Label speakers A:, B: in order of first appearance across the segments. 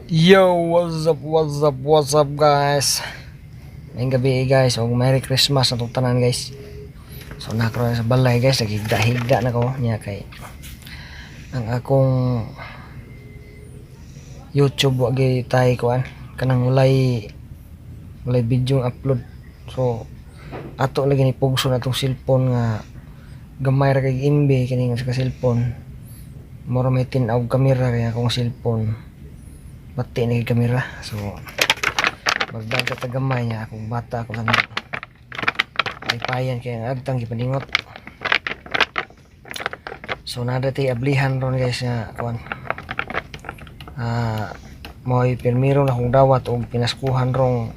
A: Yo, what's up, what's up, what's up, guys? Ngayong gabi, guys, og Merry Christmas atong tanan, guys. So nakaroon sa balay, guys, naghigda-higda na ko niya kay ang akong YouTube wa gyud tay kuan kanang walay video nga upload. So ato lagi ni pugso na atong cellphone nga gamay ra kay MB kini nga sa cellphone. Mura may tin-aw kamera kay akong cellphone. Bati na kay kamera. So magdag ta gamay niya akong bata ako sa paypayan kay ang agtang gipaningot. So nada tay ablihan ron, guys, nga kuan. Ah, mo'y pirmiro na akong dawat og pinaskuhan rong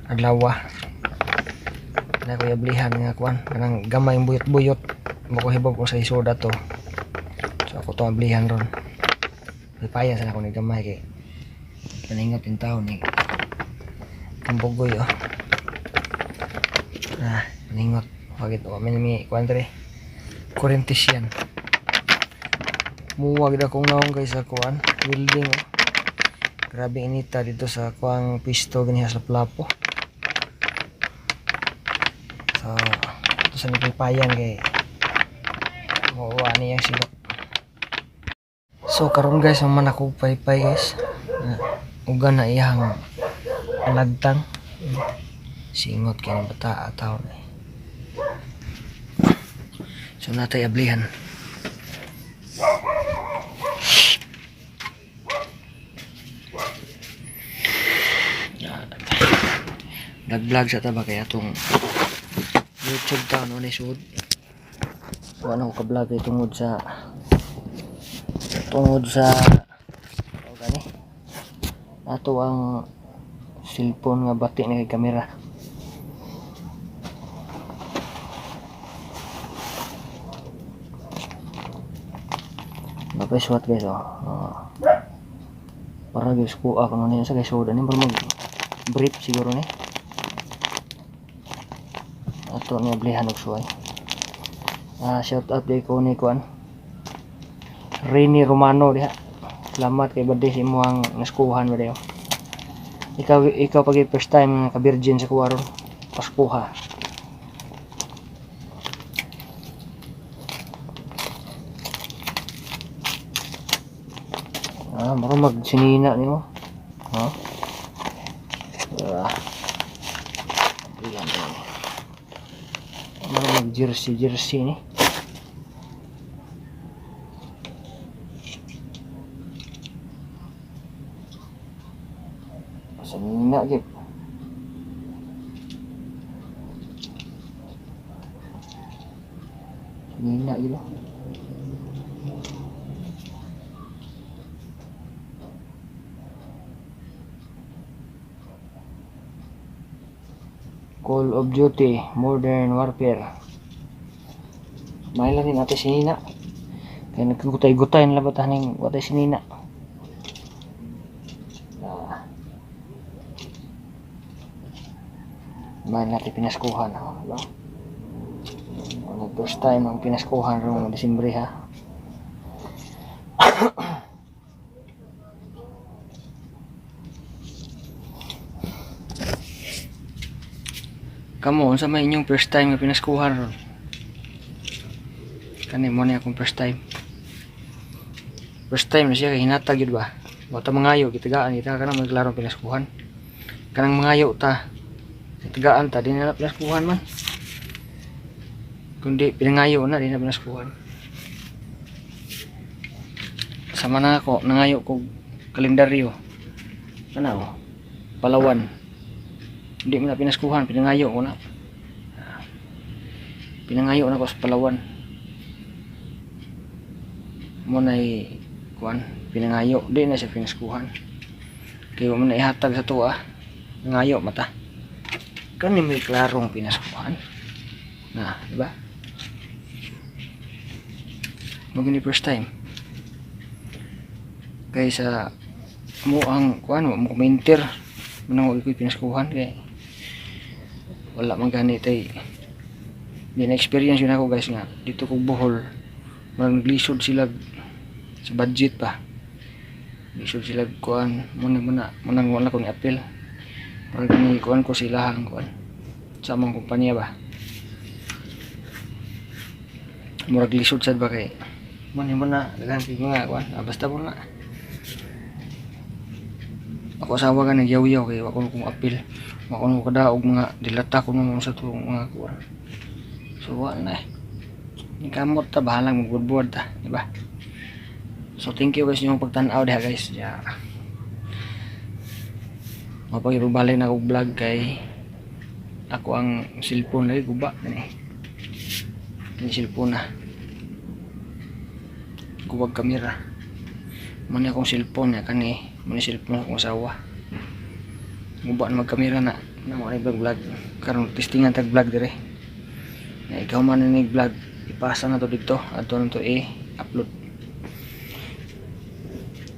A: adlaw. Na ko ablihan nga kuan kanang gamay buyot-buyot mo ko hibog ko sa isoda to. So ako to ablihan ron. Paypayan sa ako ni gamay kay paningot in taon ni Kambugoy, oh. Ah, paningot. Pagit o kami mi kuan dre. Kurintisian. Muwag na kong naong, guys, sa kuan building, oh. Grabe inita dito sa kuang pisto ganiha sa Lapu-Lapu. So, ito sa nagpaypayan kay mauwa niya sila. So karon, guys, man ako paypay, guys. Na, uga na iyang alagtang. Singot kay ng bata ataw na. So natay ablihan. Nag-vlog sa taba kaya atong YouTube taon ni sud. Wala ko ka-vlog kay tungod sa o gani ato ang cellphone nga bati na kay kamera. Mapay suwat, guys, oh. Oh. Para, guys, kuha ko niya sa kay soda ni mag brief siguro ni. Ato ni ablihan og suway. Ah, shout out kay ko ni kuan. Rene Romano diha. Salamat kay birthday sa imong naskuhan ba dayo. Ikaw pag first time nga ka-virgin sa kuha ron. Paskuha. Ah, mura magsinina nimo. Ha? Ah. Ayan to. Mura mag jersey jersey ni. Sinina gyud. Sinina gyud, oh. Call of Duty Modern Warfare. May lang din ate sinina. Kaya nagkugutay-gutay na labat haning watay sinina. Ah. May natin pinaskuhan, oh, diba? Ano, first time ang pinaskuhan rong Disyembre, ha. Kamo, unsa may inyong first time nga pinaskuhan ron? Kani mo ni akong first time. First time na siya kay hinatag yun ba? Wa ta mangayo, gitagaan kita kanang maglarong pinaskuhan. Kanang mangayo ta. Gitagaan ta di na pinaskuhan man. Kundi pinangayo na di na pinaskuhan. Sama na ako, nangayo kog kalendaryo. Kana oh. Palawan. Hindi mo na pinaskuhan, pinangayo ko na. Pinangayo na ko sa Palawan. Mo na kuan, pinangayo, di na siya pinaskuhan. Kaya mo na ihatag sa tuwa. Nangayo mata. Kani may klarong pinaskuhan. Na, di ba? Mo gini first time. Kaysa mo ang kuan mo commenter manang ko pinaskuhan kay wala man gani tay di na experience yun ako, guys, nga dito ko Bohol, marang naglisod sila sa budget pa. Lisod sila kuan muna muna munang wala ko ni appeal. Murag ni kuan ko sila ang kuan sa among kumpanya ba. Murag lisod sad ba kay muna muna daghan kay mga kuan, ah, basta mo na. Ako asawa ka nagyaw-yaw kay wa ko kong appeal. Wa ko kadaog mga dilata ko nung sa tuong mga kuan. So wa na eh. Ni kamot ta, bahalang magbubuad ta, di ba? So thank you guys yung pagtan-aw diha, guys. Yeah. Mapag-ibalik na akong vlog kay ako ang cellphone lagi guba gani. Kini cellphone na. Gubag kamera. Mao ni akong cellphone ya kani, mao ni cellphone akong asawa. Guba na magkamera na. Na mo ni vlog vlog. Karon testingan tag vlog dire. Na ikaw man ni vlog, ipasa na to dito adto na to i-upload.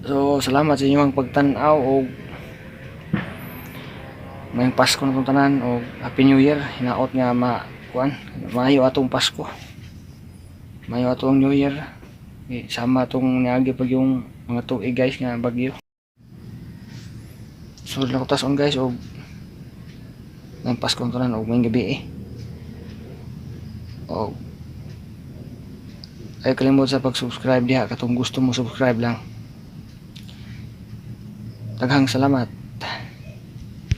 A: So salamat sa inyong pagtan-aw og mayong Pasko na itong tanan og Happy New Year. Hinaot nga ma kuan maayo atong Pasko, maayo atong New Year. Eh, sama atong niagi pag yung mga tuig, guys, nga bagyo. So lang ko taas-on, guys, og mayong Pasko na tanan og mayong gabi eh. Og ay kalimot sa pag-subscribe diha katong gusto mo, subscribe lang. Daghang salamat.